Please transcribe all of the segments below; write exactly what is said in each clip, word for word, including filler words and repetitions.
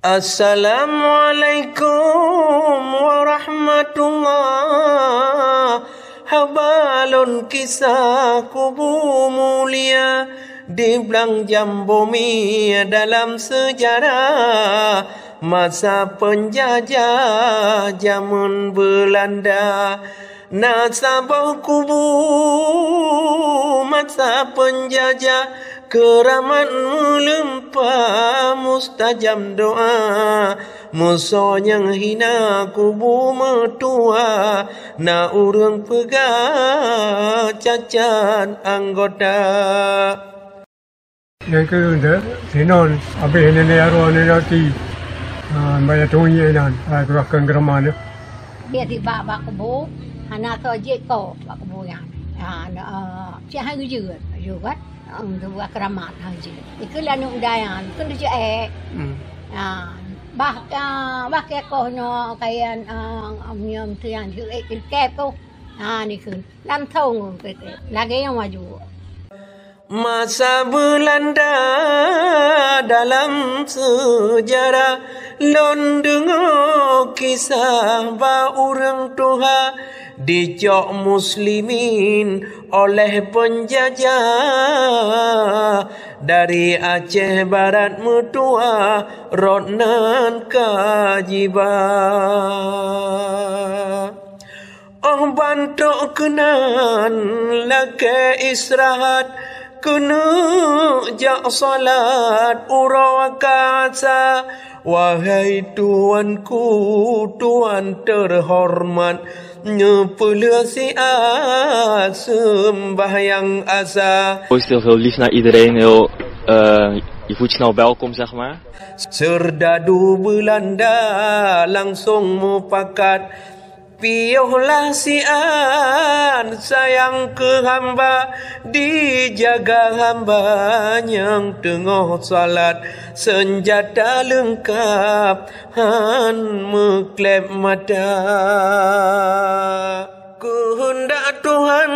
Assalamualaikum warahmatullah. Haba lôn kisah kubu mulia di Blang Jambomi dalam sejarah masa penjajah jameun Belanda. Na saboh kubu masa penjajah, keuramat meuleumpa mustajab doa. Musoh nyang hina kubu meutuha, na ureuëng peugah cacat anggota. Nyang keu deh, sinon, abéh nenek arwah nenek ati. Ha, baya tungi nan, ha, keurah keu geurama deh. Dia tiba bak kubu, hana soe jeuet ko bak kubu nyan. Ha, na, cit hai geujeuet, jeuet kan? Em, tu buat keuramat hai jeuet. Ikeu laneuk muda nyan, keu deucuk ék. Hmm. Ha, bah, ah, bah kekoh nyoe kayèe, ah, nyoe tu nyan, jeuet ilkep tu. Ha, ni keu. Langsong lagèe nyang maju. Masa Belanda dalam sejarah, lôn deungoe kisah bak ureuëng tuha, dicok muslimin oleh penjajah dari Aceh Barat meutuha rot nan ka jiba. Óh ban trok keunan lakèe istirahat, keuneuk jak salat uroe ka asa. Wahai tuanku, tuan teuhoreumat, neupeulheueh siat seumbahyang asa. Is heel lief naar iedereen, heel, eh, je voelt je snel welkom, zeg maar. Seurdadu Beulanda langsong mupakat, piôhlah siat sayang keu hamba, dijaga hamba nyang teungoh salat, seunjata leungkab han meukleb mata. Keuheundak Tuhan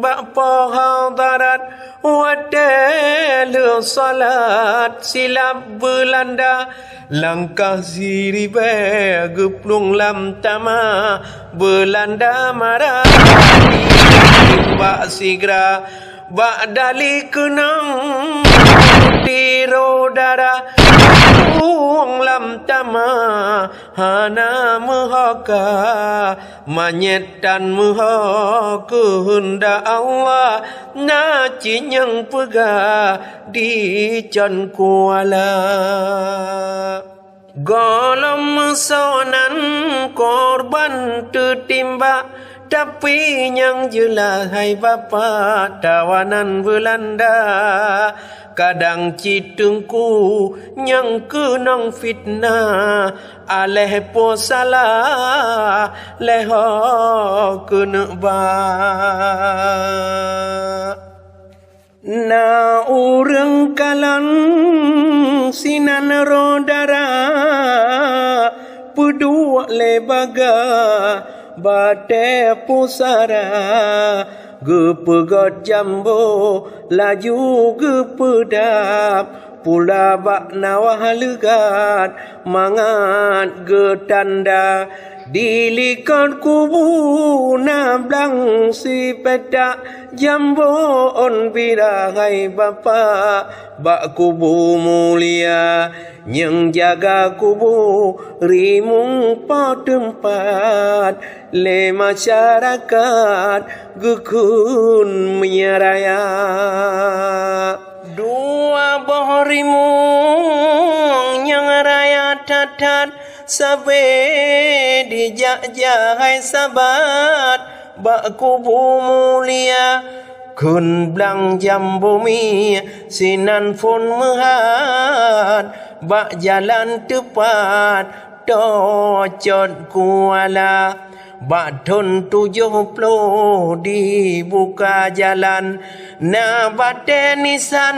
bak poh hadarat, watèe lheueh salat silap Beulanda, langkah siribèe geuplueng lam tamah. Beulanda marah bak sigra, bak dali keunong di roh darah, plueng lam tamah hana meuhoka. Manyét tan meuho keuheundak Allah, na cit nyang peugah di Cot Kuala. Gohlom meusoe nan korban teutimbak, tapi nyang jeulaih hai Bapak, tawanan Beulanda kadang cit teungku nyang keunong fitnah. Aléh po salah, lheueh ho keuneuk ba. Na ureuëng kalon sinan roh dara, peuduek lé bagah batée pusara, geupeugét jambo laju geupeudab. Pula bak nawah leugat mangat geutanda, di likot kubu na blang sipetak. Jambo ôn bira hai Bapak, bak kubu mulia nyang jaga kubu rimueng po teumpat, lé masyarakat geukheun meunyo raya. Dua boh rimueng nyang raya that-that, sabe dijak jahai sabat bak kubu mulia. Kheun blang jambo mi sinan phon meuhat, bak jalan teupat to Cot Kuala. Bak thon tujoh ploh dibuka jalan, na batée nisan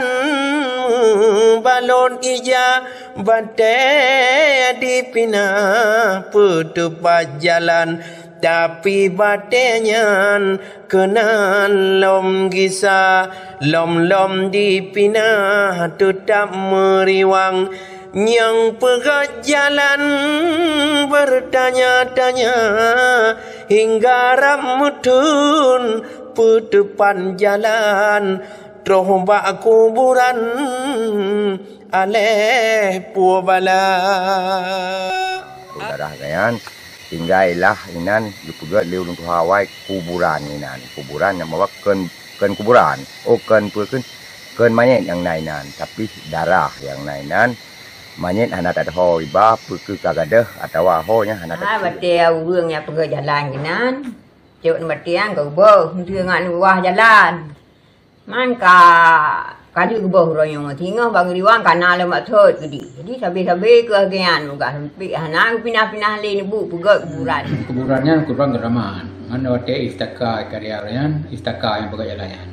meubalot ija, batée dipinah peuteupat jalan. Tapi batée nyan keunan lom gisa, lom-lom dipinah teutab meuriwang. Nyang peugah jalan bertanya-tanya hingga rab meuteun peuteupan jalan troh bak kuburan aleh puebala. Darah nyan tinggai lah inan geupeugét lé ulôn tuha awai kuburan inan. Kuburan nyang bahwa kön, kön kuburan. Oh, kön peue kön, kön manyét nyang na inan, tapi darah nyang na inan. Manyét hana tadeuho iba peu keu ka gadeuh atawa ho nyan hana tadeuho. Batée ureuëng nyang peugét jalan inan, cok batée nyang geuboh, henteu ngat neuwah jalan. Man ka, ka jeuet geuboh uroe nyoe, singoh bak geuriwang ka na lom mak thot keudeh. Jadi sabe-sabe keu agian mugah sempit hana geupinah-pinah lé neubuk peugét kuburan. Kuburan nyan kuburan keuramat. Man watée istaka karya nyan, istaka nyang peugét jalan nyan.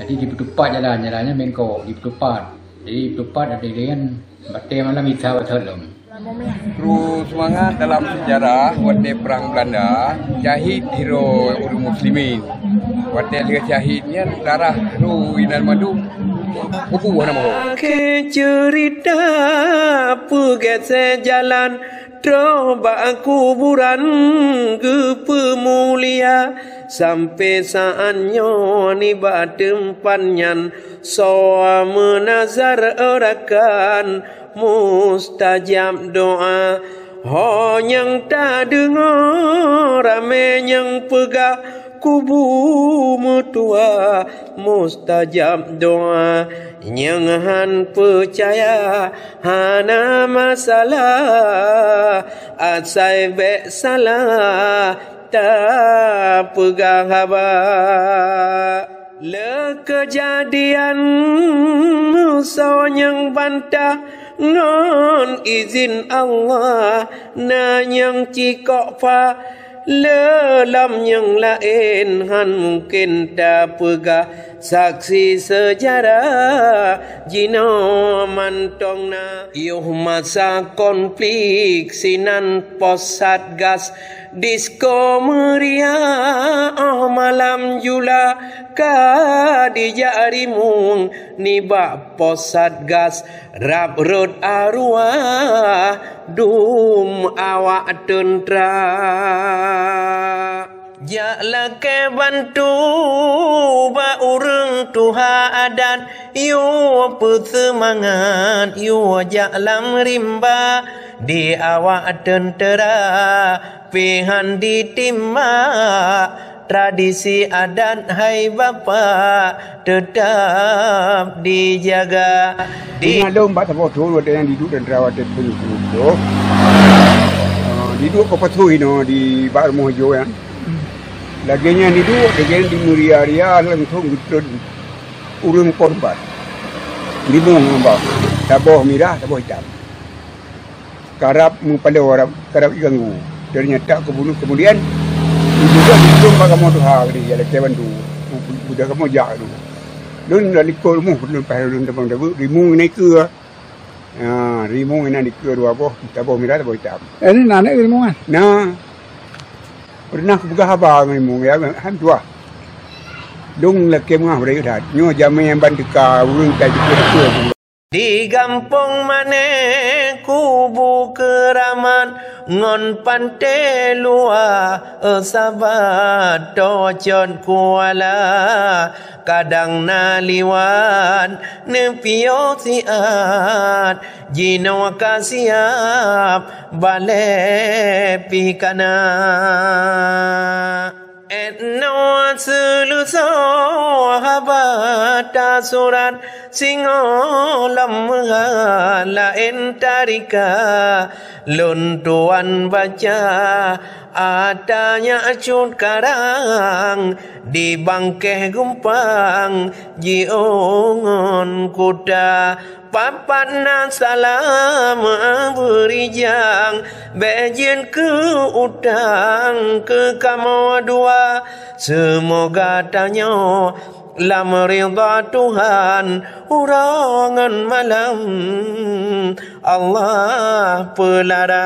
Jadi jipeutupat jalan, jalan nyan bengkok, jipeutupat. Jadi jipeutupat ada laén batée malam isa watée lom. Kru seumangat dalam sejarah watée perang Belanda, syahid hiro ureuëng muslimin. Watée lheueh syahid nyan darah kru inan mandum kubu hana moho. Akhé ceurita peugét jalan troh bak kuburan geupeumulia sampai saat nyoe nibak teumpat nyan soe meunazar rakan mustajab doa. Ho nyang tadeungoe ramé nyang peugah kubu meutuha mustajab doa. Nyang han peucaya hana masalah, asai bék salah tapeugah haba. Le keujadian meusoe nyang bantah ngon izin Allah na nyang cikok pha. Le lam nyang laén han mungken tapeugah saksi seujarah jinoe mantong na. Yoh masa konflik sinan pos Satgas disko meuria, oh malam jula ka dijak rimueng nibak pos Satgas. Rab rot arwah dum awak teuntra. Jak lakée bantu bak ureuëng tuha adat, yue peuseumangat, yue jak lam rimba di awak teuntra. Pih han ditimbak tradisi adat hai bapak teutap dijaga. Di Ingat lom bak saboh thon watée nyan diduek dan terawat teupeu nyoe. Ah, diduek keu pasoe inoe di bak rumoh ijo nyan. Lagée nyan diduek, lagée nyan dimeuria-ria langsong geutrön ureuëng korban. Limong ngon bak. Saboh mirah, saboh itam. Karab meupaloe, karab, karab iganggu. Ternyata keubunoe kemudian diduga ditrön bak kamoe tuha keudeh, ya lakée bantu. Budak kamoe jak tu. Lôn lam likot rumoh lôn paih lôn teumang tabeuet rimueng ngon ikeu. Ha, rimueng inan ikeu dua boh, saboh mirah, saboh itam. Eh, ni na aneuk rimueng kan? Na. Pernah kupeugah haba ngon rimueng, ya, han tuah. Dong lakée meungah beurayek that. Nyoe jamé nyang ban teuka ureuëng tai teuka. Di gampông Mané kubu keuramat ngon panté luwa, sabat tocot kuala. Kadang na liwat neupiôh siat, jinoe ka siab balée pih kana. Etnoe seuleusoe haba tasurat, singoh lom meuhat laén tarika. Lôn tuan baca ata nyak cut karang, di bangkeh gumpang jiôh ngon kuta. Papat na salam beurijang, bék jeuet keu utang keu kamoe dua. Seumoga tanyoe lam ridha Tuhan uroe ngon malam Allah peulara.